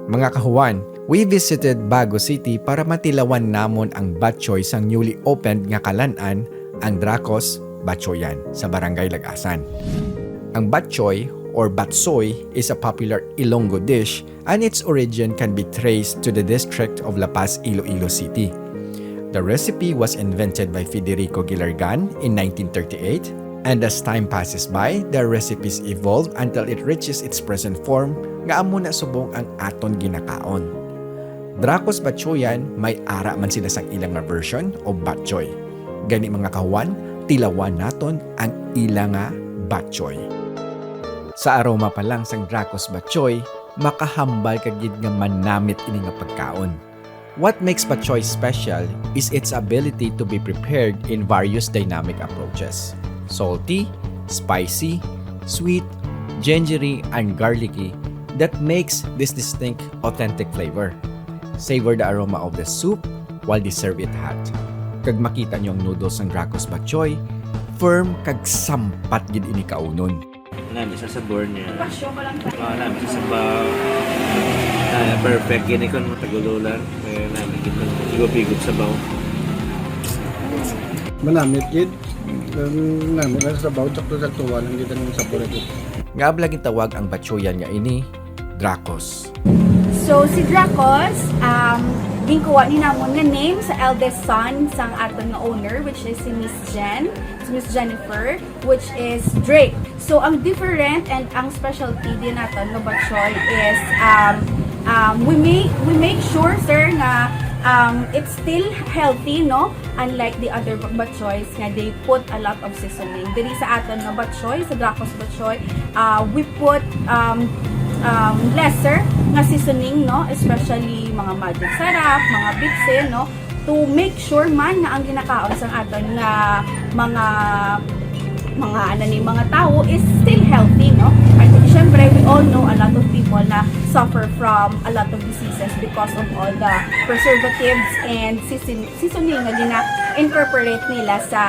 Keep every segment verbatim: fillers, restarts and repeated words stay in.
Mga kahuan, we visited Bago City para matilawan namon ang batchoy sang newly opened nga kalan-an, ang Dracos Batchoyan, sa Barangay Lagasan. Ang batchoy or batsoy is a popular Ilonggo dish, and its origin can be traced to the district of La Paz, Iloilo City. The recipe was invented by Federico Guilargan in nineteen thirty-eight, and as time passes by, the recipes evolve until it reaches its present form, nga amo na subong ang aton ginakaon. Dracos Batchoyan, may ara man sila sang ila nga version o batchoy. Gani, mga kahuan, tilawan naton ang ila nga batchoy. Sa aroma pa lang sang Dracos Batchoy, makahambal ka gid nga manamit ini nga pagkaon. What makes batchoy special is its ability to be prepared in various dynamic approaches: salty, spicy, sweet, gingery, and garlicky, that makes this distinct, authentic flavor. Savor the aroma of the soup while they serve it hot. Kag makita nyo ang noodles sang Dracos Batchoy, firm kag sampat gid ini kaunon. Nami sa sabor niya. Pasyo ko lang tayo. Ah, nami sa sabaw. Ah, perfect gini kon matagululan. Eh, nami gid ang higop-higop sabaw. Manamit gid. Ang nami na sa sabaw, sakto-sakto lang gid ang sabor gid. Nga abla gintawag ang batchoyan nga ini Dracos. So, si Dracos, um, ginkuha ni namon nga name sa eldest son sang aton nga owner, which is si Miss Jen, si Miss Jennifer, which is Drake. So, ang different and ang specialty din naton nga batchoy is, um, um, we make, we make sure, sir, nga, um, it's still healthy, no? Unlike the other batchoys nga they put a lot of seasoning. Diri sa aton nga batchoy, sa Dracos batchoy, uh, we put, um, um, lesser nga seasoning, no? Especially mga Magic Sarap, mga Bitsin, no? To make sure man nga ang ginakaon sang aton nga mga, mga, ano ni, mga tawo is still healthy, no? I think, syempre, we all know a lot of people na suffer from a lot of diseases because of all the preservatives and season-, seasoning nga gina-incorporate nila sa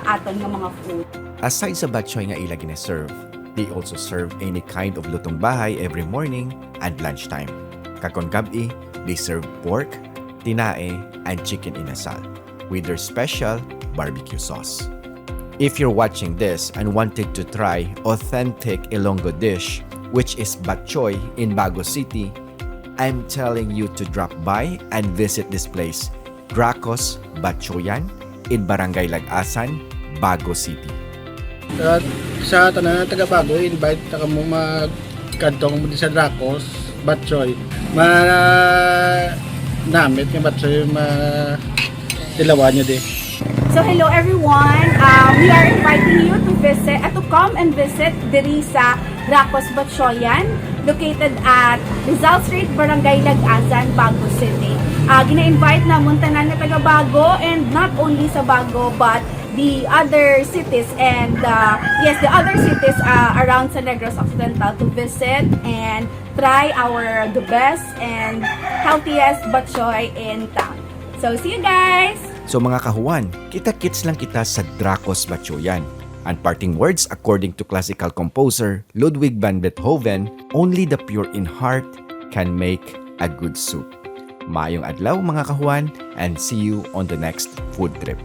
aton nga mga food. Aside sa batchoy nga ila gina-serve, they also serve any kind of lutong bahay every morning and lunchtime. Kag kon gab-i, they serve pork, tinae, and chicken inasal with their special barbecue sauce. If you're watching this and wanted to try authentic Ilonggo dish, which is batchoy in Bago City, I'm telling you to drop by and visit this place, Dracos Batchoyan in Barangay Lagasan, Bago City. Sa, sa tanan nga taga Bago, invite ta kamo magkadto mo di sa Dracos Batchoy. Ma namit nga batchoy ma tilawan nyo di. So hello everyone. Um, we are inviting you to visit, uh, to come and visit diri sa Dracos Batchoyan, located at Rizal Street, Barangay Lagasan, Bago City. Uh, gina-invite namon tanan nga taga Bago, and not only sa Bago but the other cities and, uh, yes, the other cities, uh, around sa Negros Occidental to visit and try our the best and healthiest batchoy in town. So see you guys. So, mga kahuan, kita-kits lang kita sa Dracos Batchoyan. And parting words, according to classical composer Ludwig van Beethoven, "Only the pure in heart can make a good soup." Maayong adlaw, mga kahuan, and see you on the next food trip.